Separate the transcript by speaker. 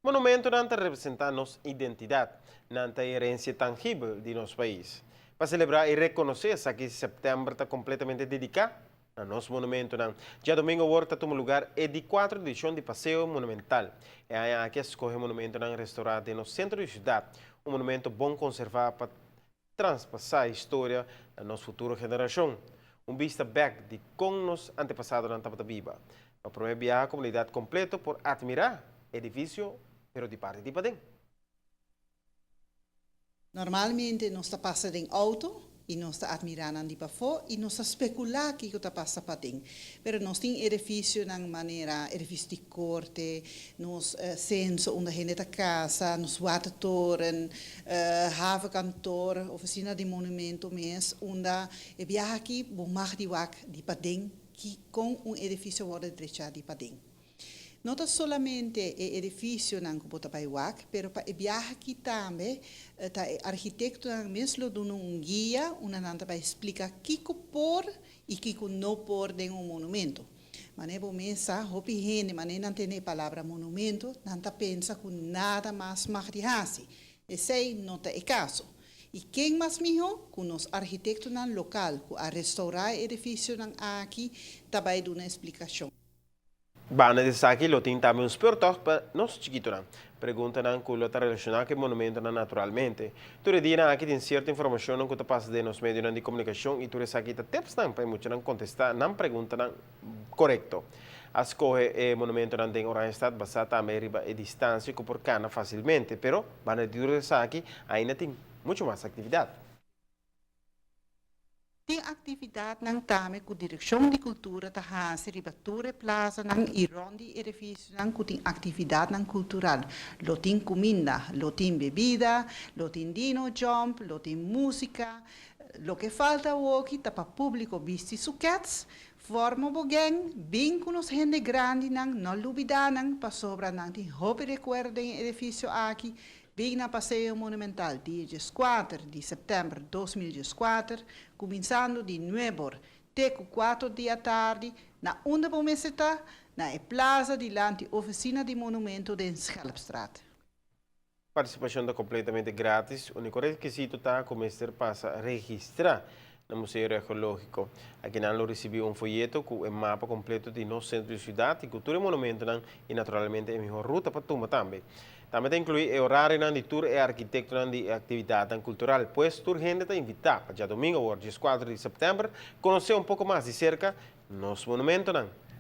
Speaker 1: Monumentonan ta representa nos identidad, nan ta herencia tangibel di nos pais. Pa celebra y reconoce esaki, september ta completamente dedica na nos monumentonan. Diadomingo awor ta tuma lugar e di 4 edicion di Paseo Monumental. E aña aki a scoge monumentonan restaura den nos centro di ciudad. Un monumento bon conserva pa traspasa historia na nos futuro generacion. Un bista back di con nos antepasadonan tabata biba. Pa prome biaha comunidad completo por admira edificio, pero di parti di paden.
Speaker 2: Normalmente nos ta pasa den auto y nos ta admira nan di pafo y nos ta specula kico ta pasa paden. Pero nos tin edificionan manera edificio di corte, nos censo unda hende ta casa, nos watertoren, havenkantoor, oficina di monumento mes, unda e biaha aki bo mag di wak di paden con un edificio wordo drecha di paden. No ta solamente e edificionan cu bo ta bay wak, pero pa e biaha aki tambe ta e arquitectonan mes lo duna un guia, unda nan ta bay explica kico por y kico no por den un monumento. Mane bo mes sa, hopi hende, mane nan tene e palabra monumento, nan ta pensa cu nada mas mag di haci. Esey no ta e caso. Y ken mas miho cu nos arquitectonan local cu a restaura e edificionan aki ta bay duna explicacion.
Speaker 1: Banda di esaki lo tin tambe un speurtocht pa nos chikitonan. Preguntanan cu lo ta relaciona cu e monumentonan naturalmente. Tur e dianan aki tin cierto informacionnan cu ta pasa den nos medionan di comunicacion y tur esaki ta tipsnan pa e muchanan contesta nan preguntanan corecto. A scoge e monumentonan den Oranjestad basa tambe riba e distancia cu por cana facilmente, pero banda di tur esaki ainda tin mucho mas actividad.
Speaker 2: Tin actividadnan tambe cu Direccion di Cultura ta haci riba tur e plazanan y rond di edificionan cu tin actividadnan cultural. Lo tin cuminda, lo tin bebida, lo tin dino jump, lo tin musica. Loke falta awoki ta pa publico bisti su keds, forma bo gang, bin cu nos hende grandinan, no lubida nan, pasobra nan tin hopi recuerdo den e edificio aki. Bin na Paseo Monumental dia 14 di september 2014, cuminsando di 9 te cu 4 di atardi, na unda bo mester ta? Na e plaza dilanti oficina di monumento den Schelpstraat.
Speaker 1: Participacion ta completamente gratis. Unico requisito ta cu mester pasa registra na Museo Arqueologico. Aki nan lo ricibi un folleto cu e mapa completo di nos centro di ciudad y cu tur e monumentonan y naturalmente e mihor ruta pa tuma tambe. Tambe ta inclui e horarionan di tur e arquitectonan di actividadnan cultural. Pues tur hende ta invita pa diadomingo, 4 di september, conoce un poco mas di cerca nos monumentonan.